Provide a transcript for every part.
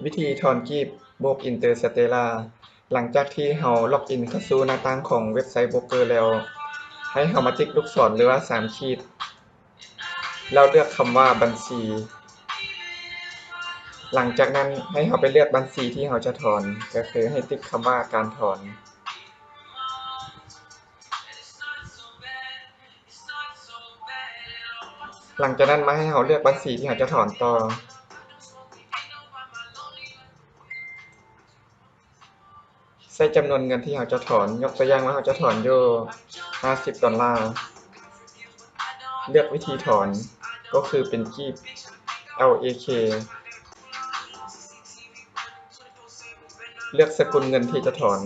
ວິທີຖອນກີບໂບກ Interstellar. ຫຼັງຈາກທີ່ເຮົາລັອກອິນເຂົ້າສູ່ໜ້າຕ່າງຂອງເວັບໄຊໂບຣກເກີແລ້ວ, ໃຫ້ເຮົາມາຕິກລູກສອນ ຫຼືວ່າສາມຂີດ ແລ້ວເລືອກຄຳວ່າບັນຊີ. ຫຼັງຈາກນັ້ນໃຫ້ເຮົາໄປເລືອກບັນຊີທີ່ເຮົາຈະຖອນ, ກໍຄືໃຫ້ຕິກຄຳວ່າການຖອນ. ຫຼັງຈາກນັ້ນມາໃຫ້ເຮົາເລືອກບັນຊີທີ່ເຮົາຈະຖອນຕໍ່. ໃສ່ຈຳນວນເງິນທີ່ເຮົາຈະຖອນ, ຍົກຕົວຢ່າງວ່າເຮົາຈະຖອນຢູ່ຫ້າສິບດອນລາ, ເລືອກວິທີຖອນ ກໍຄືເປັນກີບ LAK. ເລືອກສະກຸນເງິນທີ່ຈະຖອນ.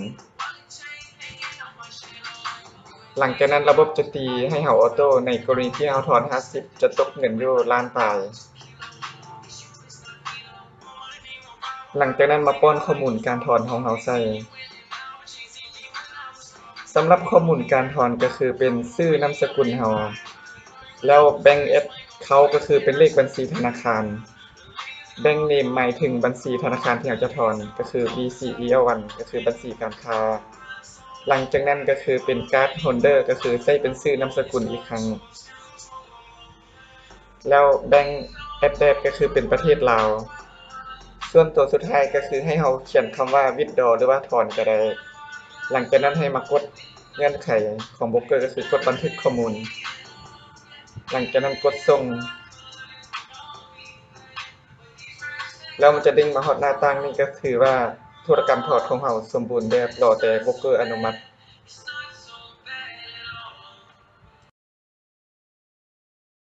ຫຼັງຈາກນັ້ນລະບົບຈະຕີໃຫ້ເຮົາອອໂຕ້ ໃນກໍລະນີທີ່ເຮົາຖອນຫ້າສິບ ຈະຕົກເງິນຢູ່ລ້ານປາຍ. ຫຼັງຈາກນັ້ນມາປ້ອນຂໍ້ມູນການຖອນຂອງເຮົາໃສ່. ສຳລັບຂໍ້ມູນການຖອນກໍຄືເປັນຊື່ນາມສະກຸນເຮົາ, ແລ້ວ Bank Account ກໍຄືເປັນເລກບັນຊີທະນາຄານ. Bank Name ໝາຍເຖິງບັນຊີທະນາຄານທີ່ເຮົາຈະຖອນ ກໍຄື BCEL one ກໍຄືບັນຊີການຄ້າ. ຫຼັງຈາກນັ້ນກໍຄືເປັນ Card Holder ກໍຄືໃຊ້ເປັນຊື່ນາມສະກຸນອີກຄັ້ງ. ແລ້ວ Bank Address ກໍຄືເປັນປະເທດລາວ. ສ່ວນຕົວສຸດທ້າຍກໍຄືໃຫ້ເຮົາຂຽນຄຳວ່າ Withdraw ຫຼືວ່າຖອນກໍໄດ້. ຫຼັງຈາກນັ້ນໃຫ້ມາກົດເງື່ອນໄຂຂອງໂບຣກເກີ ກໍຄືກົດບັນທຶກຂໍ້ມູນ. ຫຼັງຈາກນັ້ນກົດສົ່ງ. ແລ້ວມັນຈະເດ້ງມາຮອດໜ້າຕ່າງນີ້ ກໍຖືວ່າທຸລະກຳຖອນຂອງເຮົາສົມບູນແບບ, ລໍແຕ່ໂບຣກເກີອະນຸມັດ.